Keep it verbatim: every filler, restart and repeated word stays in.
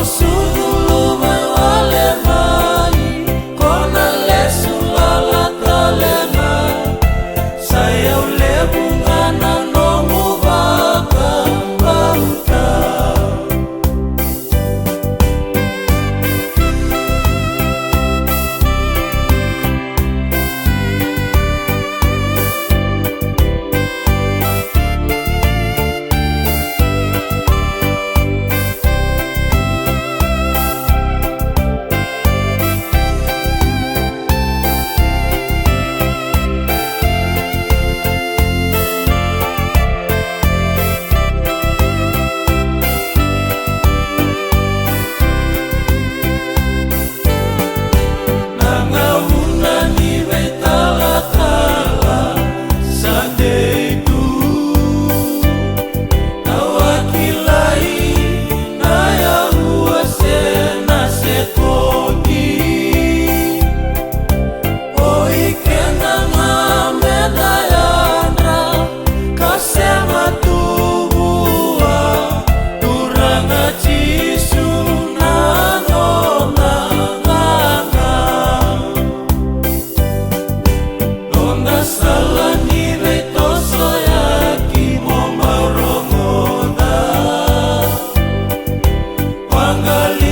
Sucu luva wale mai, ko na lesu lala tale ga. Sa yau levu ga na nomu vakabauta. Na gauna ni veitalatala sa dei tu. Au a kilai na yaua se na sekogi. O i kena ga me na yadra ka sega tu vua, Turaga Jisu na nona qaqa. Noda sala ni veitosoyaki mo bau rogoca. Vaqali